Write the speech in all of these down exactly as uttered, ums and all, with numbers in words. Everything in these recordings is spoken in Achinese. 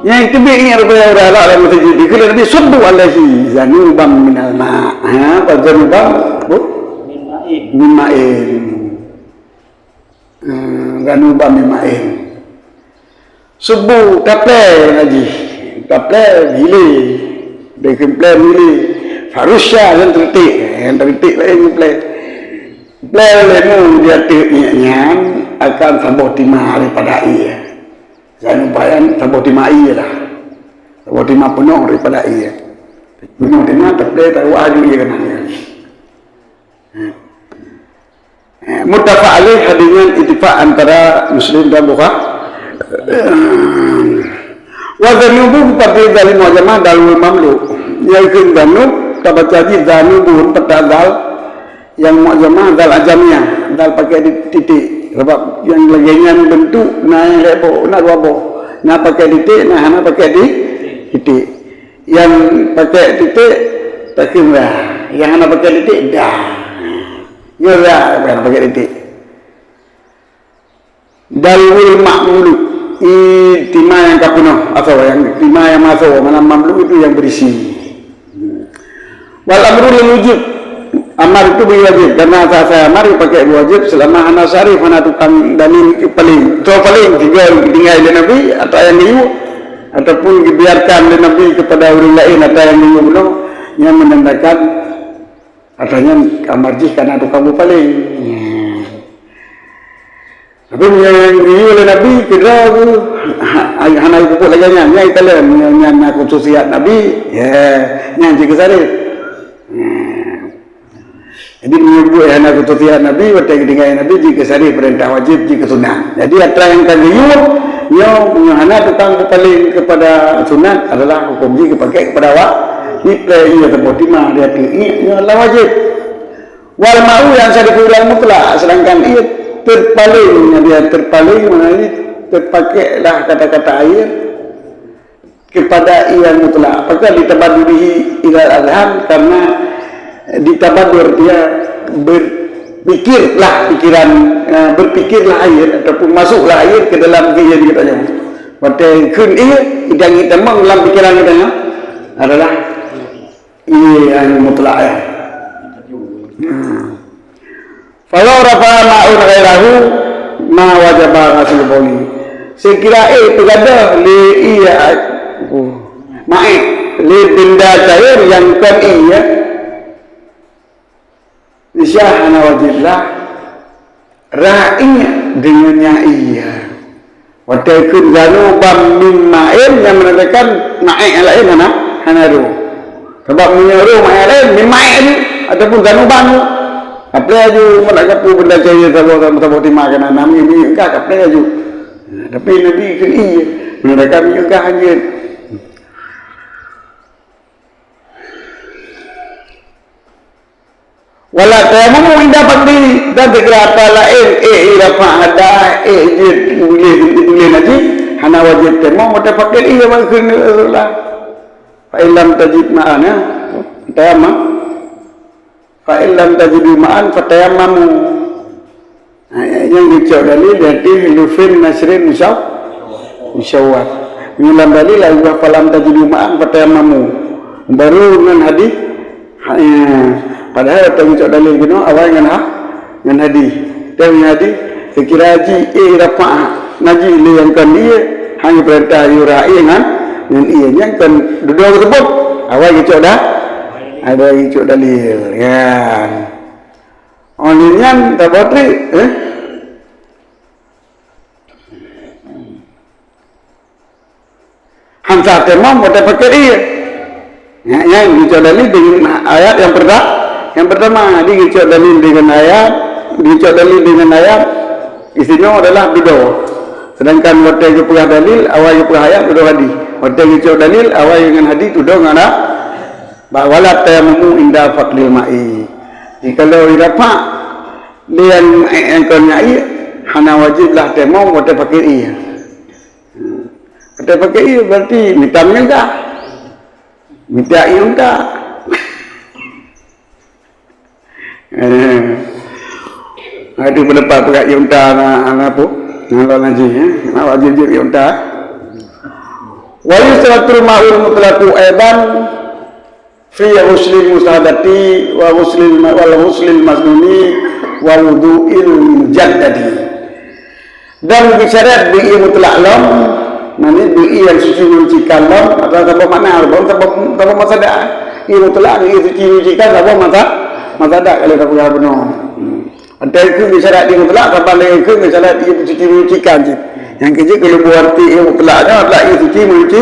Nyang teubiet ingat rupanya ureueng Arab lam meuseujid, dikheun lé Nabi, "Subbu alaihi zanuban minal ma'." Ha, apa zanuban? Bu? Min ma'in. Min ma'in. Hmm, zanuban min ma'in. Subbu, taplé lagi. Taplé, milé. Dikheun plé, milé. Farusya, nyang teuritik. Nyang teuritik laén plé. Plé lé mu di ateueh iék nyan akan saboh tima daripada ié. Zanuban saboh tima ié lah. Saboh tima peunoh daripada ié. Peunoh tima, taplé, taruh aju ié keunan. Eh, muttafaq alaih, hadis nyan ittifaq antara Muslim dan Bukhari. Wa zanubu bi fathil zali mu'jamah dal wal mamluk. Nyang kheun zanub tabaca jih zanubun, peutah zal, nyang mu'jamah zal ajamiyah, zal pakai di-, titik. Sabab nyang lagée nyan beuntuk na nyang lhée boh, na dua boh. Na pakai titik, na hana pakai di-, titik. Nyang pakai titik, takheun ra. Nyang hana pakai titik, da. Nyoe ra, hana pakai titik. Dal wal mamluk, i tima nyang ka peunoh, atau nyang tima nyang maso, mana mamluk itu yang berisi. Wal amru lil wujub, amar itu bagi wajib, karena asai-asai amar dipakai bagi wajib selama hana syarif, hana tukang dalil paléng. Atau paléng tiga tinggai lé Nabi, atau nyang geuyue, ataupun dibiarkan lé Nabi kepada ureueng laén, atau nyang geuyue bunoe, nyang menandakan, atau nyang amar jih kana tukang beupaléng. Tapi meunyoe nyang geuyue lé Nabi, keudroe geuh, ha-, hana geupeubuet lagée nyan, nyan ikalon, meunyoe nyan na khususiat Nabi, ya, nyan jih geusaréh. Jadi, meunyoe buet hana khususiat Nabi, watée geutinggai Nabi, jih geusaréh peurintah wajéb, jih geusunat. Jadi, atra nyang ka geuyue, nyoe, meunyoe hana tukang beupaléng kepada sunat, adalah huköm jih geupakék kepada wa-, iplé ié saboh tima di ateueh iék, nyoe adalah wajéb. Wal ma'u yansarifu ilal mutlaq, sedangkan ié terpaléng, dia terpaléng, maknanya terpakailah kata-kata air kepada ié mutlak. Apakah ditabadurihi ilal adhan? Karena ditabadur dia berpikirlah pikiran, eh, berpikirlah air ataupun masuklah air ke dalam diri kita nyoe. Watée kheun ié, idang itamong dalam pikiran kita nyoe adalah ié nyang mutlak, ya. Hmm. Falau rafa'a ma'un ghairahu ma wajaba ghaslul bauli. Sekira ék teugadoh lé ié, oh, ma'ék, lé benda cair nyang kon ié, niscaya hana wajéb lah rah ié deungon nyang ié. Watée kheun zanuban min ma'in, nyang meunandakan ma'ék nyang laén hana, hana roh. Sabab meunyoe roh ma'ék laén, min ma'ék jih, ataupun zanuban jih. Api laju meunan ka peue benda cair saboh, saboh tima keunan, na minyeuk-minyeuk gah, api laju. Tapi Nabi kheun ié, meunandakan minyeuk gah hanjeuet. Wala tayammamu inda faqdi, dan segera atra laén, ék rafa' hadas, ék jeuet uleh, uleh najis, hana wajéb tayamam, watée fakir ié, maka kheun Rasulullah. Fa in lam tajid ma'an, ya, tayammam. Fa in lam tajidu ma'an, fatayammamu. Ha, nyang geucok dalil di hadis lufin nasrin musyaw-, musyawwah. Meunyoe lam dalil, "Wa falam tajidu ma'an fatayammamu." Baru ngon hadis, ha, ya. Padahai watée geucok dalil keunoe awai ngon ha-, ngon hadis. Teuh ngon hadis, sekira ji, eh, rafa' najis lé nyang kon ié, hana peurintah yue rah ié ngon, ngon ié. Nyang kon dudoe geuseubut, awai geucok da-, awai geucok dalil. Ya. Oh, lheueh nyan, tabotri, eh? Hansa tayamam, watée pakai ié. Ya, ya, geucok dalil dengan ayat yang perta-, yang pertama. Jadi, geucok dalil dengan ayat, geucok dalil dengan ayat, isinya adalah dudoe. Sedangkan watée geupeugah dalil, awai geupeugah ayat, dudoe hadis. Watée geucok dalil, awai dengan hadis, dudoe ngon a-, Bah, wala tayammamu inda faqdil ma'i. Jikalau rafa' lé nyang, eh, nyang kon ié, hana wajéb lah tayamam watée pakai ié. Watée pakai ié berarti mita minyeuk gah. Mita ié unta. Eh, ada pendapat peugah ié unta na, na apa? Na lôn haji, eh? Na wajéb jeuet ié unta. Wa yusratul ma'ul mutlaqu aidan fi ghuslil mustahadati wa ghuslil ma-, wal ghuslil masnuni wal wudu'il mujaddadi. Dan geusyarat beu ié mutlak lom, maknanya beu ié nyang suci menyucikan lom, atawa saboh makna, saboh, saboh, saboh maksada. Ié mutlak, ié suci menyucikan, saboh masa-, maksada kalau tapeugah bunoe. Hmm. Ada ikheun geusyarat ié mutlak, saban lagée ikheun geusyarat ié suci menyucikan cit. Nyang keu jeuet keu leuboh arti ié mutlak nyoe adalah ié suci menyuci.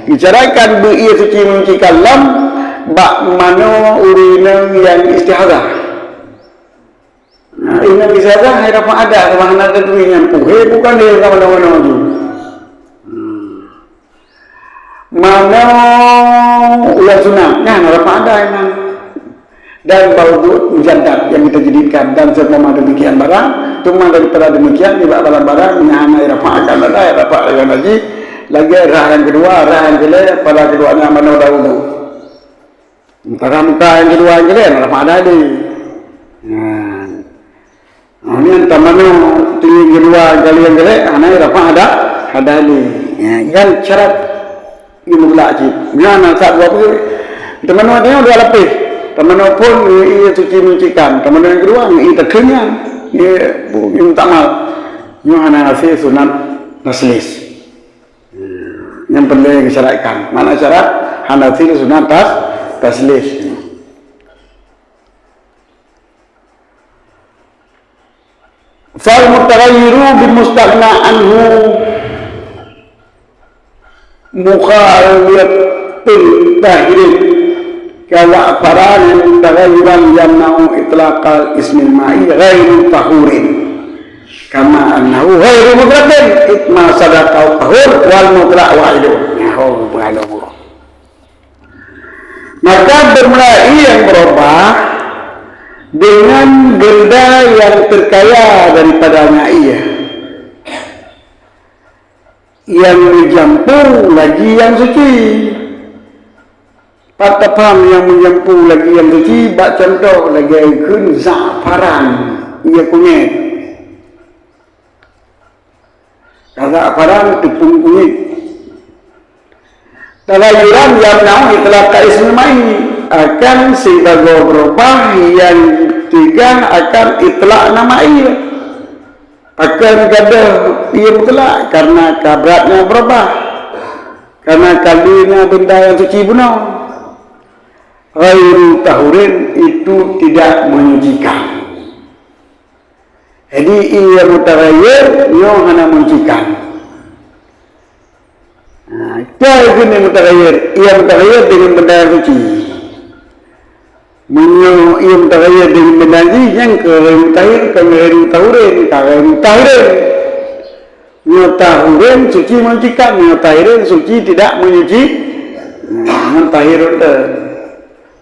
Geusyaratkan beu ié suci menyucikan lom bak manoe ureuëng inong nyang istihazah. Nah, inong istihazah hai rafa adat, sama hana teuntui nyan puhe bukan lé ka manoe-manoe ju. Hmm. Manoe ulat sunat, nyan rafa adat memang. Dan bau duek mujaddad nyang geutajdidkan, dan seumpama demikian barang, cuma daripada demikian, nibak barang-barang nyang hana rafa adat, rafa adat lagi, lagée rah nyang keudua, rah nyang keulhée, pada keudua nyan manoe daun tu. Sementara muka nyang keudua nyang keulhée, rafa adat lé. Nah. Ha, nyan tamanoe tinggi keudua kali nyang keulhée, hana rafa adat, adat lé. Ya, nyan syarat ié mutlak cit. Nyan na sat dua puluh. Tamanoe nyoe dua lapéh. Tamanoe phon ié suci menyucikan. Tamanoe nyang keudua ié takheun nyan. Ié bu-, ié mutamal. Nyoe hana hase sunat taslis. Nyang peureulée geusyaratkan. Mana syarat hana hase sunat tas-, taslis. Fal mutaghayyiru bil mustaghna anhu mukhalifun tahirin. Ka za'faran mutaghayyirun yamna'u itlaqal ismil ma'i ghairu tahurin. Kama annahu ghairu mutlaqin, id ma sadaqa tahur wal mutlaq wahidun. Nyaho beungaloe. Maka bermula ié nyang berubah dengan benda yang terkaya daripadanya ié. Nyang meujampu lagi nyang suci. Pat tapham nyang meujampu lagi nyang suci, bak cuntoh lagée kheun za'faran, ié kunyét. Za'faran teupeu kunyét. Taghayyuran yamna'u itlaqa ismil ma'i, akan sibagoe beurubah nyang cegah akan itlak nama ié. Pakon gadôh ié mutlak? Karena ka bratnya beurubah. Karena ka lheueh na benda nyang suci bunoe. Ghairu tahurin, itu tidak menyucikan. Jadi, ié mutaghayyir nyoe hana menyucikan. Nah, itu ié mutaghayyir. Ié mutaghayyir dengan benda nyang suci. Meunyoe ié mutaghayyir dengan benda nyang suci, nyan ka ghairu mutahhir, ka ghairu tahurin, ka ghairu mutahhirin. Nyoe tahurin suci menyucikan, nyoe tahirin suci tidak menyuci. Nah, nyoe tahirun teuh.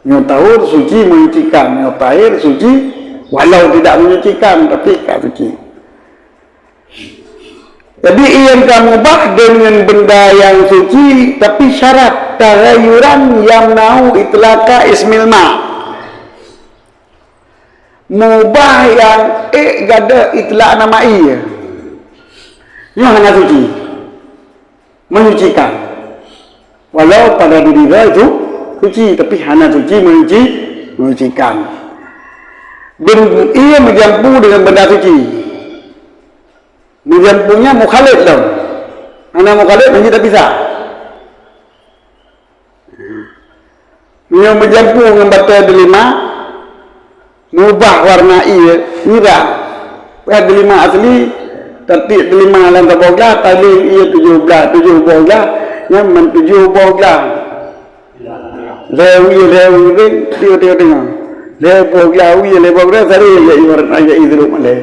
Nyoe tahur suci menyucikan, nyoe tahir suci walau tidak menyucikan, tapi ka suci. Jadi, ié ka mubah dengan benda nyang suci, tapi syarat taghayyuran yamna'u itlaqa ismil ma. Mubah nyang ék gadôh itlak nama ié. Nyoe hana suci. Menyucikan. Walau pada diri droe itu suci, tapi hana suci menyuci, menyucikan. Ben-, ié meujampu dengan benda suci. Meujampu nyan mukhalif lom. Hana mukhalif, hana tapisah. Meunyoe meujampu ngon batée delima, meubah warna ié mirah. Wah, delima asli, tatiek delima lam saboh glah, taleueng ié tujoh blah, tujoh boh glah, nyan man tujoh boh glah. Lhée wie, lhée wie, tengok, tengok, tengok. Lhée boh glah wie, lhée boh glah sari, ya ié warna, ya ié sirop malée.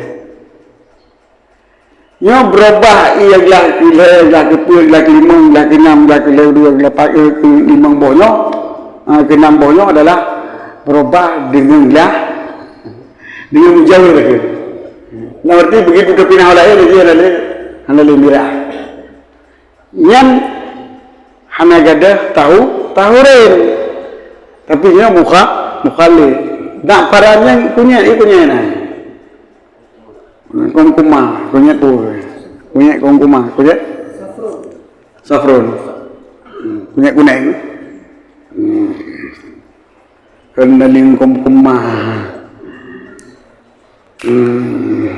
Nyoe beurubah ié glah keulhée, glah keupeuet, glah keulimong, glah keunam, glah keulhée dua, glah pa-, eh, keulimong boh nyoe, ah, keunam boh nyoe adalah beurubah deungon glah, deungon mujawir lagée. Nah, berarti begitu teupinah laén lagée hana lé, hana lé mirah. Nyan hana gadôh tahu, tahurin. Tapi nyoe mukha-, mukhalif. Nak paran nyan kunyét, eh, kunyét nah. Kongkuma, kunyét peue? Kunyét kongkuma, kunyét? Safron. Minyeuk kuneng. Hmm. Keunan lingkôm keumah. Hmm.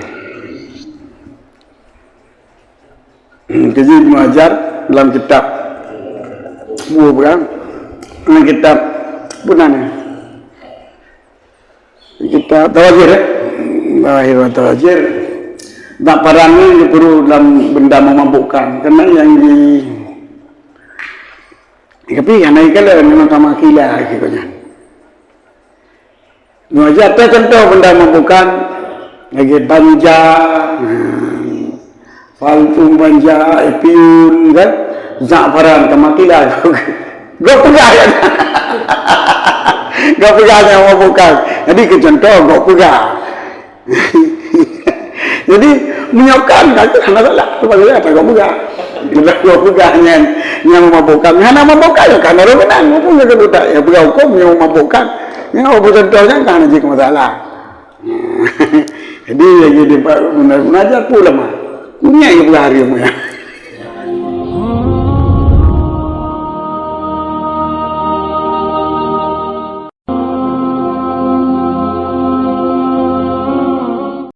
Hmm, keu jih Ibnu Hajar lam kitab, buku peugah, lam kitab, peue nan nyan? Kitab Tawajir, eh? Tawajir, Tawajir. Bak paran nyan dipeureulee lam benda meumabukkan. Keunan nyang di, tapi hana ikalon, memang ka meukilah lagèe nyan. Nyoe jih ata contoh benda meumabukkan, lagèe banja, hmm, paltung banja, epiun, kan? Za'faran, ka meukilah. Gok peugah kan? Gok peugah nyang meumabukkan. Jadi keu contoh, gok peugah. Jadi, meunyoe kan, ka hana salah. Sebab dia tak gok peugah. Gok peugah nyan, nyang meumabukkan. Hana meumabukkan, ya kan, orang menang. Apa yang kena tak? Ya, peugah hukum nyang meumabukkan. Nyang apa contoh nyan, kan hana jeuet masalah. Jadi, lagèe di Ibnu Hajar pun lemah. Nyan peugah hari nyan.